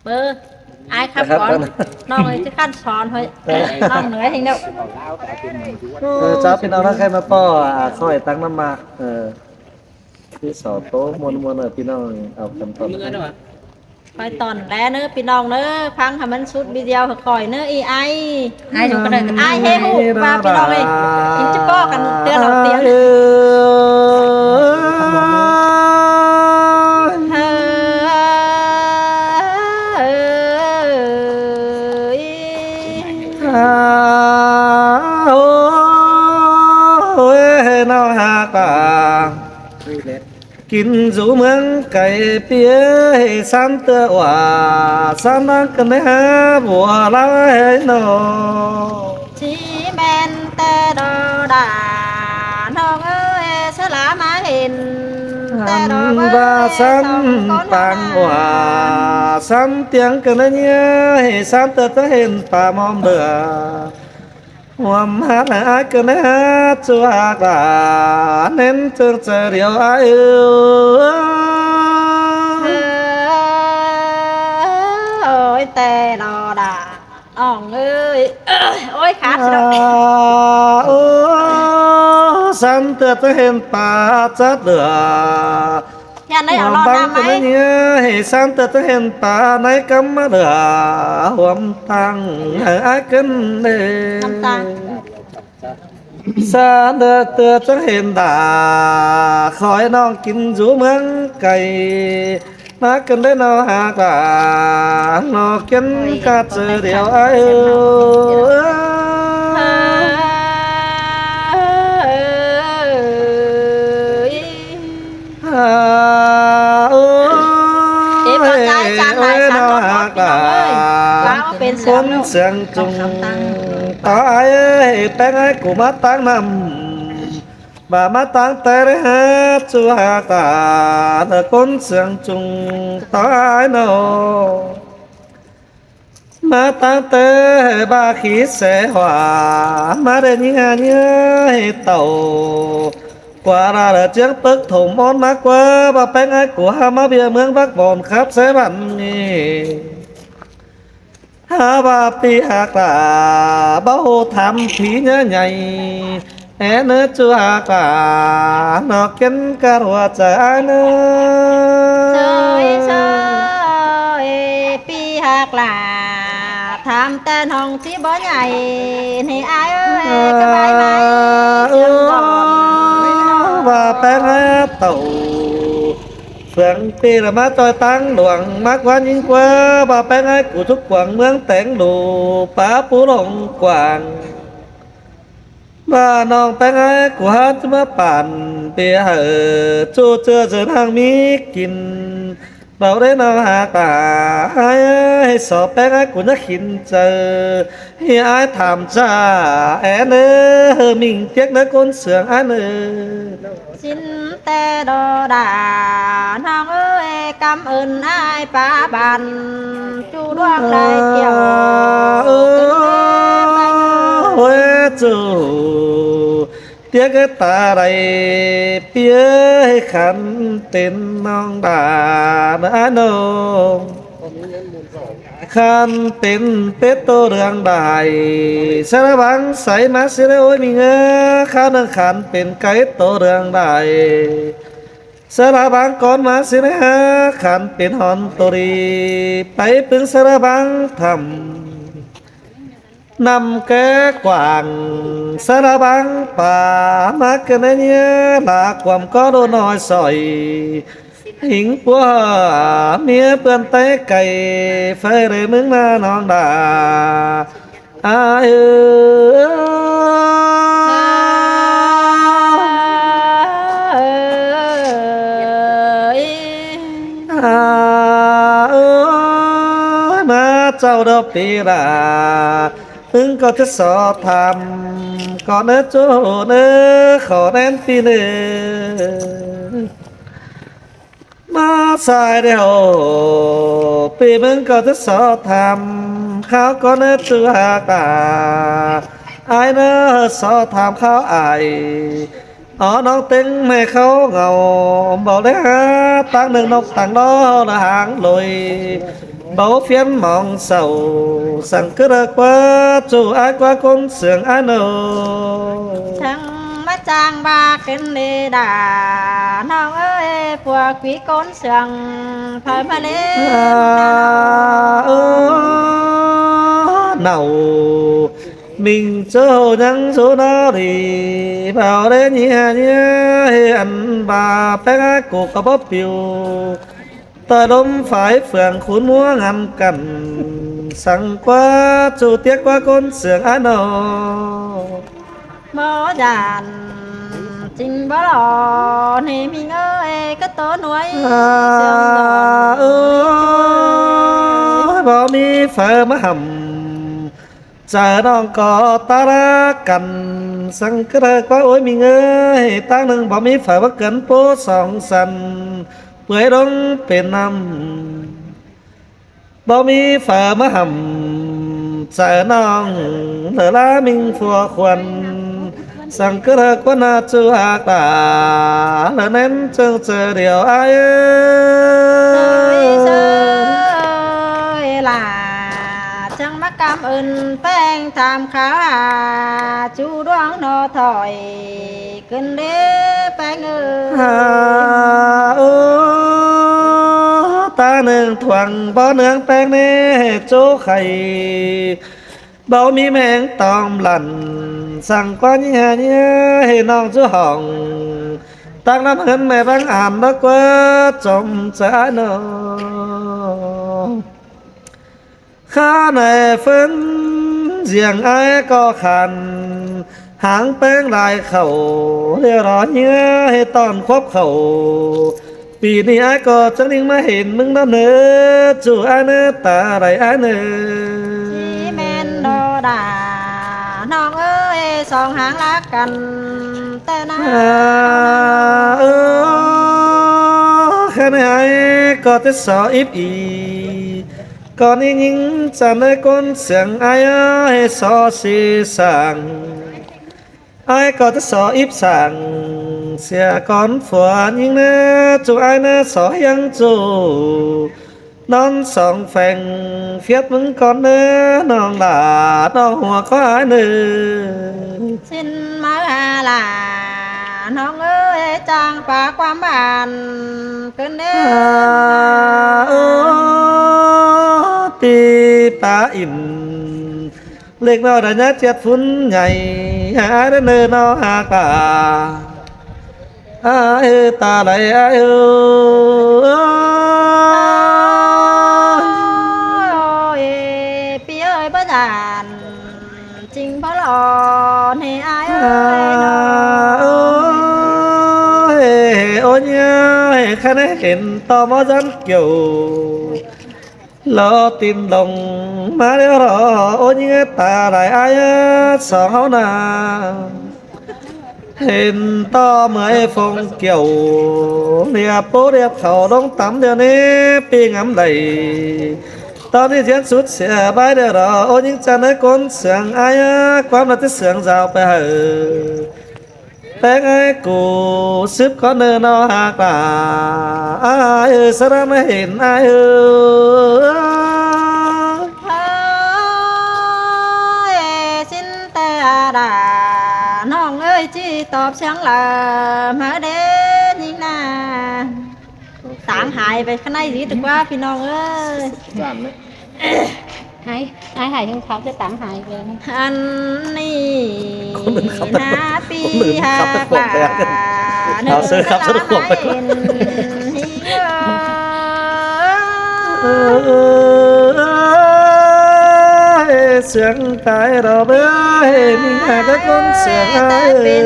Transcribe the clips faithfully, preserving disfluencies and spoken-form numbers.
เออ อายครับ ครับ ก่อน ครับ น้องเอ้ย จะขั้นสอนเฮ้ย เออ น้องเหนื่อยเองเด้อ เออ จ้า พี่น้องนะ ใครมาป้อ อ่า ข้อยตังน้ำหมาก เออ ที่สอนโต๊ะม่วนๆ เออ พี่น้อง เอากันต่อ คอยตอนแลเนอะพี่น้องเนอะ ฟังให้มันสุดวิดีโอให้คอยเนอะ อีไอ ไออยู่ก็ได้ ไอเฮฮูปาพี่น้องเอ้ย กินจะป้อกันเตือนเราเตียง เฮ้ย โอ้ย น้องฮักอ่ะ กินอยู่เมืองไกลเปียให้สันเตื้อว่า สันนักกันได้หาบัวลายเนาะ สิแม่นแต่ดอดา น้องเอ้ย สลามาเห็น แต่ดอ อันว่าสัน เอ้ย สองคน ปางว่า สันเตียงกันได้เนี่ย ให้สันเตื้อจะเห็นป่ามอมเดือ ความฮักอายก็แน่จวกหลา เน้นจึงใจเดียวอายเอ้ย เอ้ย โอ้ย แต่นอดา อ่องเอ้ย โอ้ย ขาดสิเนาะ โอ้ สันเตื้อจะเห็นป่าจัดเหลือ ย่านได้เอารอดน้ำไหม หวังบังจะไม่เหียให้สันเตื้อจะเห็นป่าในกำมาเหลือ หวมตังให้อายขึ้นเด้ น้ำตา สันเตื้อจะเห็นด่า คอยน้องกินอยู่เมืองไกล มากันได้นอหากหลาน นอเก็นกาเจอเดียวอายเอ้ย เอ้ย เอ้ย เอ้ย เอ้ย น้องฮักหลาน เอาเป็นเสียง คนเสียงจุง สองสามตังค์ ตาย แป้งให้กูมาตั้งนำ บ่ามาตั้งแต่ได้หาจัวตา เธอคนเสียงจุงตายเนาะ มาตั้งแต่บ่าขี้แสหวา มาได้เยียะเยียะให้เต่า กว่าลาเหลือเจียงเปิกถมอ้อนมากกว่า บ่าแป้งไอ้กัวมาเบียเมืองบักบอนครับแสบันนี่ ฮาว่าปีหากหลา เบ้าทำผีเนื้อใหญ่ แอเนื้อจัวหากหลา นอกเก็นกะหัวใจอ้ายเนื้อ เซยเซย ปีหากหลา ทำแต่น้องที่บ่ใหญ่ นี่อ้ายเอ้ย ก็บายบาย เสียงก่อน ว่าแป้งแอเต่า เฟืองปีละมาต่อยตังหลวง มากกว่ายิ่งกว่า บ่าแป้งไอ้กูทุกกวางเมืองแตงหลู ป้าปูหลงกวาง บ่าน้องแป้งไอ้กูหาจะมาปั่น เปียเหอะจู้เจือเจอนางมีกิน เราได้นางหากตา ให้สอบแป้งไอ้กูนักขินเจอ ให้อ้ายถามจ้า แอนเออ มิงเตียกเนื้อก้นเสืองอ้ายเนอ สินแต่ดอดา น้องเอ้ย กำเอิญอ้ายปาบัน จูดวงได้เกี่ยว เออ เฮ้ยจู เตียกตาใดเปียให้ขันเป็นน้องดานะน้อง ขันเป็นเป็ดโตเรืองได้ สารบังใสมาสิได้โอ้ยมีเงือ ข้าวหนึ่งขันเป็นไก่โตเรืองได้ สารบังก่อนมาสิได้หา ขันเป็นหอนโตรี ไปปึงสารบังทำ นำแก้กว่าง สารบังป่า มาเกินในเนี้ย ลาความก็โดนน้อยสอย หิงปัวเมียเปื่อนไตไก่ ไฟเลยมึงหน้าน้องดา อ้ายเอ้ย อ้ายเอ้ย มาเจ้าดอกปีลา มึงก็จะสอบถาม ก่อนเนื้อโจเนื้อขอแน่นปีเนื้อ มาสายเดียว ปีมึงก็จะสอบถาม ข้าวก็เนื้อตัวกา อ้ายเนื้อสอบถามข้าวอ้าย Ó ꞌnọng ꞌtếng ꞌmạy khảu ngảu, báu đảy hák táng ꞌnưng ꞌnộc táng ꞌno lỏ háng ꞌlội, báu phiến mong sau, săng ꞌcứ ꞌquá ꞌchu ải ꞌquá ꞌcốn siêng ải ꞌnớ. Săng ꞌmá ꞌchang ꞌva kin đi đa, ꞌnọng ơi, pua quí ꞌcốn siêng phaư ꞌmá ꞌlế. À, ơ, nảu, ꞌminh ꞌchớ ꞌnhắng dú ꞌnớ đi, báu đảy ꞌnhía ꞌnhía ꞌhế ăn ꞌva ꞌpéng ải ꞌcọ báu piu. ꞌToi ꞌlốm phái phường khún ꞌmúa ngăn cặn, săng ꞌquá ꞌchu tiếc ꞌquá ꞌcốn siêng ải ꞌnớ. Báu dản, ꞌchính báu lỏ, ꞌnị ꞌminh ơi, cá tô nuối. À, ơ, báu ꞌmí phaư ꞌmá hẳm, chaư ꞌnọng ꞌcọ ta ꞌlạ căn, săng ꞌcứ ꞌquá ối ꞌminh ơi, táng ꞌnưng báu ꞌmí phaư ꞌmá cớn ꞌpú song săn, pưới ꞌlống pên ꞌnặm. Báu ꞌmí phaư ꞌmá hẳm, chaư ꞌnọng lỏ ꞌlạ ꞌminh phua khuôn, săng ꞌcứ ꞌquá ꞌnạ ꞌchu hák ta, lỏ ꞌnén ꞌchương chaư điêu ải ơi. Ơi, ơi lả, chắng ꞌmá căm ơn ꞌpéng tham kháo hả, ꞌchu ꞌluống ꞌno thỏi kin đế ꞌpéng ơi. À, ơ, ta ꞌnưng thuang báu ꞌnướng ꞌpéng ꞌnê ꞌchớ khay, báu ꞌmí ꞌmeng tỏm lẳn, săng ꞌquá ꞌnhía ꞌnhía ꞌhế ꞌnọng ꞌchu hỏng, táng ꞌnặm ꞌhướn ꞌmẹ ꞌváng ăn báu ꞌquá chom chaư ải ꞌnớ. Khá ꞌnị ꞌphớn diêng ải ꞌcọ khăn, háng ꞌpéng lai khảu, ꞌlẹo lỏ ꞌnhía ꞌhế ꞌtọn khóp khảu. ꞌPi ꞌnị ải ꞌcọ chắng ꞌnhính ꞌmá hên ꞌmứng ꞌnặm ꞌnớ, ꞌchu ải ꞌnớ, ta đảy ải ꞌnớ. ꞌChí ꞌmen ꞌno đa, ꞌnọng ơi, song háng ꞌlạ căn ꞌtẹ ꞌna. À, ơ, khăn ải ꞌcọ té so íp ꞌnị, ꞌcọ ꞌnị ꞌnhính ꞌchăn ꞌnớ ꞌcốn siêng ải ơi, so si sảng. Ải ꞌcọ té so íp sảng, sia cón phua ꞌnhính ꞌnớ, ꞌchu ải ꞌnớ so ꞌhiếng ꞌchu. ꞌNón song pheng phiết ꞌmứng cón ꞌnớ, ꞌnọng lả ꞌnọng hua ꞌquá ải ꞌnớ. ꞌSịn ꞌmá ha lả, ꞌnọng ơi, chang pá ꞌquám bản kin ꞌnớ. À, ơ, ꞌpi pá ỉn, ꞌlệt ꞌnọi đa ꞌnhá ꞌchiết phún nhảy, ải ꞌnớ ꞌnớ ꞌno hák lả. Ải ơi, ta đảy ải ơi. Ôi, pi ơi, báu dản, ꞌchính báu lỏ ꞌnị ải ơi. À, ơ, ôi, ôi ꞌnhá, khăn ải hên ꞌto ꞌmó dán kiẻo, lỏ tin lông ꞌmá ꞌlẹo lỏ, ôi ꞌnhá, ta đảy ải ơi, song ꞌháu ꞌna. Hên ꞌto ꞌmưa phông kiẻo, ꞌliạp ꞌpú ꞌliạp khảu ꞌlống tắm ꞌlẹo ꞌnị, ꞌpi ngắm đảy. ꞌTo ꞌnị ꞌdiến sút sia bái ꞌlẹo lỏ, ôi ꞌnhính ꞌchăn ꞌnớ ꞌcốn siêng ải ꞌnớ, ꞌquám ꞌnớ té siêng dao pay hảư. ꞌPéng ải ꞌcọ sứp cón ꞌnớ ꞌno hák lả, ải ơi, sa ꞌnặm ꞌmá hên ải ơi. Ơi, ꞌsịn ꞌtẹ đa, ꞌnọng ơi, ꞌchí tóp siêng lỏ ꞌmá đế ꞌnhính ꞌna. Táng hải pay khăn ải dí ꞌtứ ꞌquá, ꞌpi ꞌnọng ơi. Ải, ải hải hưng kháo ꞌchớ táng hải pay. Ăn ꞌnị ꞌna ꞌpi hák lả, ꞌnưng ꞌsớ khắp ꞌsớ khắp pay. Ơ, ơ, ơ, ơ, siêng tai ꞌlọ báu, ꞌmí hák ꞌcốn siêng ải ơi.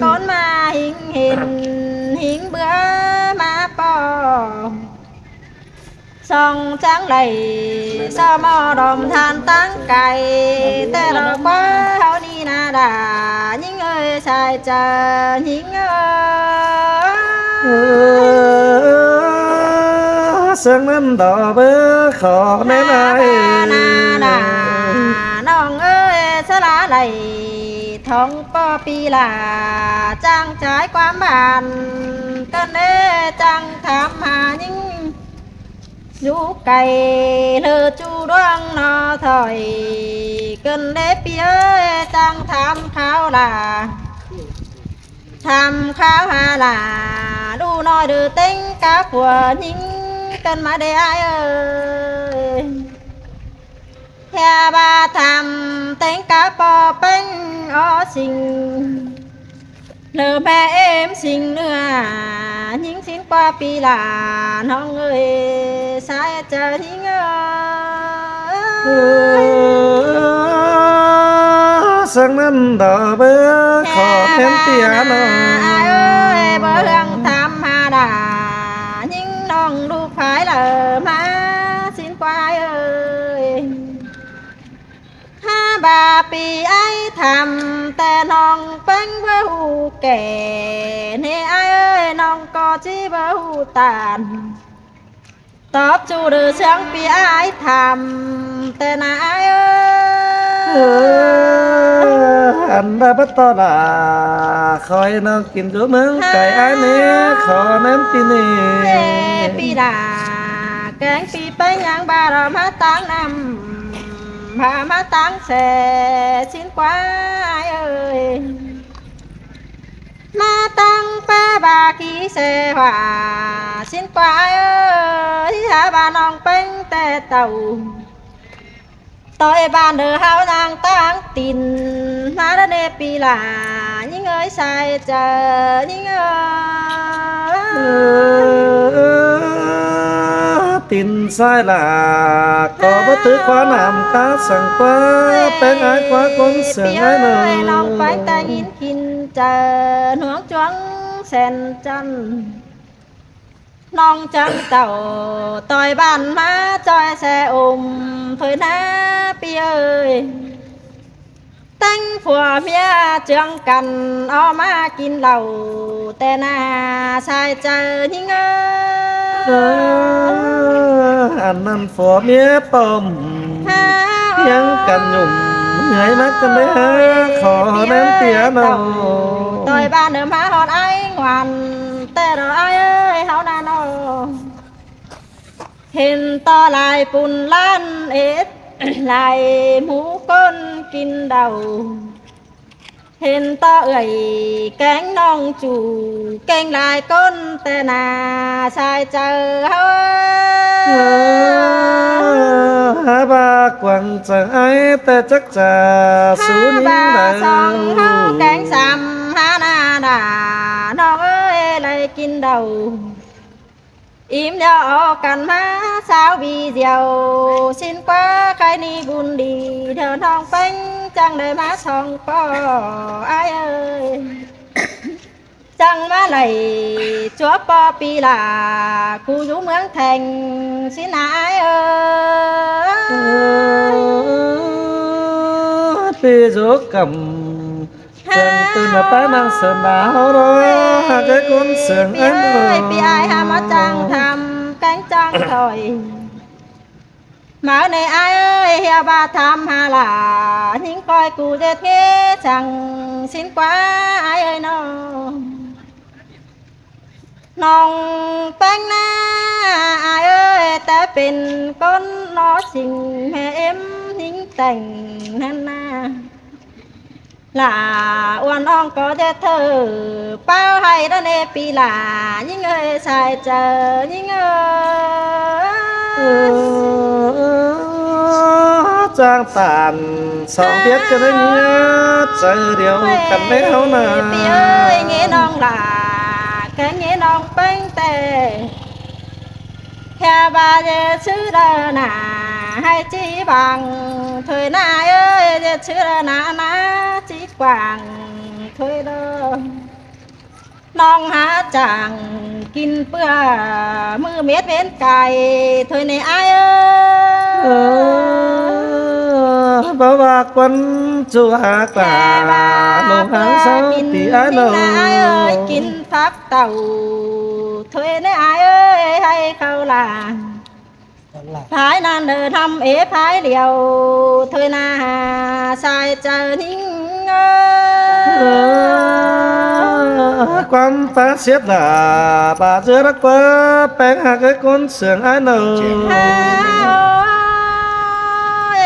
Cón ꞌmá ꞌhính hên, ꞌhính bứa ꞌmá ꞌpo. Song chắng đảy, so ꞌmo đom than táng cai, ꞌtẹ ꞌlọ ꞌquá ꞌháu ꞌnị ꞌna đa, ꞌnhính ơi, sai chaư ꞌnhính ơi. Siêng ꞌnặn ꞌlọ báu khảu ꞌnén ải. ꞌNa đa, ꞌnọng ơi, sa ꞌlạ đảy Hong ꞌpo pi la chắng ꞌchái ꞌquám bản, ꞌcốn đé chắng tham ha ꞌnhính dú cay ꞌlới ꞌchu ꞌluống ꞌnọ thôi. ꞌCốn đé pi ơi, chắng tham kháo la, tham kháo ha la, đu ꞌnọi đu ꞌtếng cá phua ꞌnhính ꞌcốn ꞌmá đé ai ơi. ꞌHia ꞌva tham ꞌtếng cá ꞌpo ꞌpéng ók sing, ꞌlới ꞌme ꞌếm sing ꞌnưa, ꞌnhính sín ꞌquá pi la ꞌnọng ơi, sai chaư ꞌnhính ơ. Ơ, săng ꞌnặn đỏ bơ, khỏ ꞌmen ꞌpi ꞌnọ. Ai ơi, bơ ꞌhướng tham ha la, ꞌnhính ꞌnọng đu phái lả ꞌmá sín ꞌquá ai ơi. Ha ba pi ai tham ꞌtẹ ꞌnọng ꞌpéng bơ ꞌhụ kẻ, ꞌnị ai ơi, ꞌnọng ꞌcọ ꞌchí bơ ꞌhụ ꞌtan. Tóp ꞌchu đư ꞌsướng pi ai tham ꞌtẹ ꞌnạ ai ơi. Ơ, ăn ꞌva bắt ꞌto la, khỏi ꞌnọng kin dú ꞌmướng cay ai ꞌnị, khỏ ꞌmen pi ꞌnị. Ê, pi la, kéng pi ꞌpéng ꞌnhắng ba ꞌlo ꞌmá ꞌtáng ꞌnặm, ba ꞌmá ꞌtáng se, sín ꞌquá ai ơi. ꞌMá ꞌtáng ꞌpé ba ki se hua, sín ꞌquá ai ơi, ha ba ꞌnọng ꞌpéng ꞌtẹ tảu. ꞌToi bản đư ꞌháu ꞌnáng ꞌtáng tin, ꞌmá đa ꞌnị pi la, ꞌnhính ơi, sai chaư ꞌnhính ơ. Ơ, tin sai la, ꞌcọ báu thứ ꞌquá ꞌnặm cá săng ꞌquá, ꞌpéng ai ꞌquá ꞌcốn sương ai ꞌnọ. ꞌNọng ꞌpéng ꞌtẹ ꞌnhính kin chaư, ꞌnuống chuống sen chăn. ꞌNọng chắng tảu ꞌtoi bản ꞌmá ꞌchoi se ôm thôi ꞌnạ pi ơi. ꞌTếng phua ꞌmía ꞌchương căn ók ꞌmá kin lảu ꞌtẹ ꞌnạ, sai chaư ꞌnhính ơ. Ơ, ăn ꞌnặn phua ꞌmía pom, ꞌchương căn ꞌnhum, ꞌhưi ꞌmá căn đé ha, khỏ ꞌmen pi ꞌnọ. ꞌToi bản đư ꞌmá ꞌhọt ai ngoan, ꞌtẹ ꞌnọ ai ơi, ꞌháu ꞌnặn ꞌnọ. Hên ꞌto lai pun ꞌlan ết, lai mú ꞌcốn kin đaư. Hên ꞌto ưởi kéng ꞌnọng ꞌchu, kéng lai ꞌcốn ꞌtẹ ꞌnạ, sai chaư ꞌháu. Ơ, ha ba quảng chaư ai ꞌtẹ chắc chắn, ha su ꞌnhính ba đaư. Song ꞌháu kéng sam ha ꞌnạ đa, ꞌnọng ơi, lai kin đaư. Im ꞌlẹo ók căn ꞌmá ꞌsáo ꞌviu ꞌdiu, sín ꞌquá khay ꞌnị bun đi, ꞌlẹo ꞌnọng ꞌpéng chắng đảy ꞌmá song ꞌpo ai ơi. Chắng ꞌmá đảy ꞌchua ꞌpo pi la, cu dú ꞌmướng Theng sín ꞌnạ ai ơi. Ơ, pi dú căm Chắng ꞌtứ ꞌnạ ꞌpá ꞌnáng sơm ꞌnạ ꞌháu ꞌló, ha cái ꞌcốn sương pi ơi, pi ai ha ꞌmá chắng tham, kéng chắng thôi. ꞌMá ꞌnị ai ơi, ꞌhia ba tham ha la, ꞌnhính ꞌcoi cu ꞌdệt ꞌnghế chắng sín ꞌquá ai ơi ꞌnọ. ꞌNọng ꞌpéng ꞌnạ ai ơi, té pên ꞌcốn ꞌnọ sính ꞌmé ꞌếm ꞌnhính tẻng ꞌnặn ꞌnạ. Lả uôn ong ꞌcọ ꞌdệt thơ, ꞌpáo ꞌhạy đa ꞌnị pi lả, ꞌnhính ơi, sai chaư ꞌnhính ơi. Chắng tản song ꞌviạk căn ꞌnhính, chaư điêu căn ꞌnị ꞌháu ꞌnạ. Pi ơi, ꞌnghế ꞌnọng lả, kéng ꞌnghế ꞌnọng ꞌpéng ꞌtẹ. ꞌHia ba ꞌdệt chứ đa ꞌnạ, ꞌhạy ꞌchí bang thôi ꞌnạ ơi, ꞌdệt chứ đa ꞌnạ ꞌnạ, ꞌchí quảng thôi đa. ꞌNọng hả chắng kin ꞌpưa, ꞌmự mết ꞌvến cai thôi ꞌnị ai ơi. Ơ, báu ꞌva quán ꞌchu hả cà, ꞌhia ba lông hả ꞌpưa sáu kin pi ai ꞌnị ꞌnọ. ꞌNạ ai ơi, kin phác tảu thôi ꞌnị ai ơi, ꞌhạy khảu lả. Phái ꞌnặn đơ ꞌnặm ế phái điêu, thôi ꞌnạ sai chaư ꞌnhính Quám pá siết lả, pá ꞌchưa đắc pá, ꞌpéng ꞌhặc ới ꞌcốn sương ái nâu. Ôi,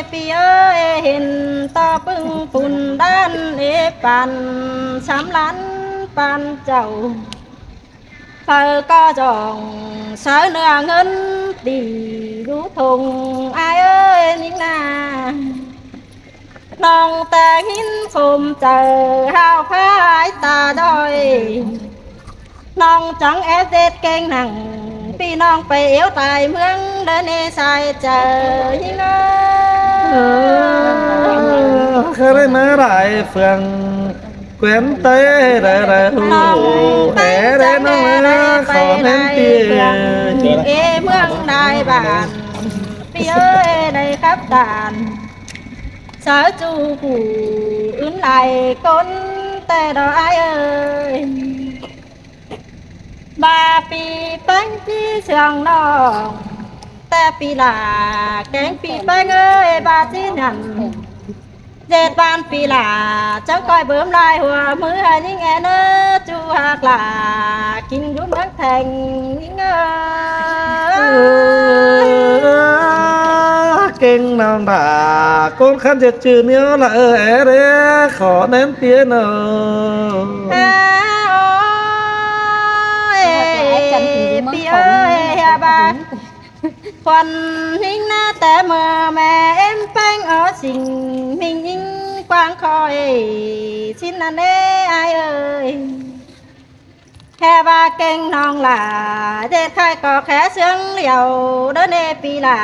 ꞌpi ơi, hên ꞌto ꞌpứng phun đan ế păn, sắm lán păn chảu. Phaư ꞌcọ dỏng sáư ꞌnưa ꞌngớn đi đú thùng ai ơi ꞌnhính ꞌna. ꞌNọng ꞌtáng ꞌhín khôm chaư hao phá ái ta ꞌdọi. ꞌNọng chắng ép ꞌdệt ꞌkeng nẳng, ꞌpi ꞌnọng pay ꞌiếu tai ꞌmướng đớ ꞌnê sai chaư ꞌnhính ơi. Khá đảy ꞌmá lai phường Quén Tây đảy đảy hủ é đé ꞌnọng ꞌnớ khỏ nén ꞌpi. Ê ꞌmướng Đài Bản, ꞌpi ơi, đảy khắp tản. Sáư ꞌchu phủ ứn lai ꞌcốn ꞌtẹ đó ai ơi. ꞌVa ꞌpi ꞌpéng ꞌchí sương ꞌnọng, ꞌtẹ ꞌpi lả kéng ꞌpi ꞌpéng ơi, ꞌva ꞌchí nhẳn. ꞌDệt ꞌvan ꞌpi lả chắng ꞌcoi bớm lai hua ꞌmứ hảư ꞌnhính é ꞌnớ, ꞌchu ꞌhặc lả kin dú ꞌmướng Theng ꞌnhính ơi. Ơ, ꞌkeng ꞌnọng lả, ꞌcốn khăn ꞌdệt ꞌchư ꞌnéo lả ơ é đé, khỏ nén ꞌpi ꞌnớ. À, ôi, ꞌpi ơi, hả ꞌva. Khuôn ꞌnhính ꞌná té ꞌmưa ꞌme ꞌếm ꞌpéng ó sing, ꞌminh ꞌnhính quang khỏi, ꞌsịn ꞌnặn ế ai ơi. Hả ꞌva ꞌkeng ꞌnọng lả, ꞌdệt khai ꞌcọ khé sương điêu, đớ ꞌnê ꞌpi lả,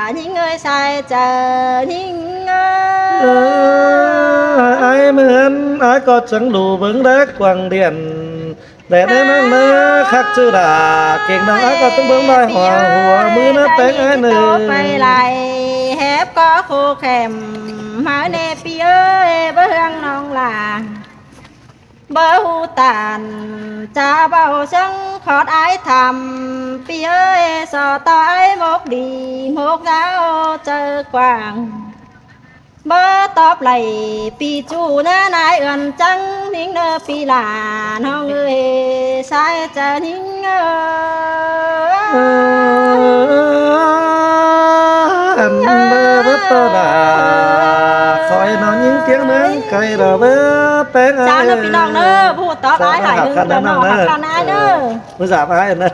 ꞌnhính ơi sai chaư ꞌnhính ơi. Ơ, ai ꞌmưa ꞌhướn, ai ꞌcọ chắng đu bớng đé quảng điện. Đé ꞌnớ ꞌnọng ꞌnớ khắc ꞌchư đả, ꞌkeng ꞌnọng ái ꞌcọ tứng bớng lai hua hua ꞌmứ ꞌnớ ꞌpéng ái nư. Pay lai hép ꞌcọ khô khẻm, ꞌmá ꞌnê ꞌpi ơi, báu ꞌhướng ꞌnọng lả. Báu ꞌhụ tản, chả báu sướng khót ái tham, ꞌpi ơi, so ꞌto ái mốc đi, mốc dáo chaư quảng. Báu tóp đảy ꞌpi ꞌchu ꞌnớ nai ươn chắng ꞌnhính ꞌnớ ꞌpi lả ꞌnọng ơi, sai chaư ꞌnhính ơi. Ăn bơ bớt tô đả, khỏi nó những tiếng nướng cay đỏ bơ ꞌpéng ai. Chả ꞌnớ ꞌpi ꞌnọng ꞌnớ, ꞌhụ tóp ái hả ꞌhụ ꞌnọng khăn ai ꞌnớ. ꞌMưa dạp ai ꞌnớ.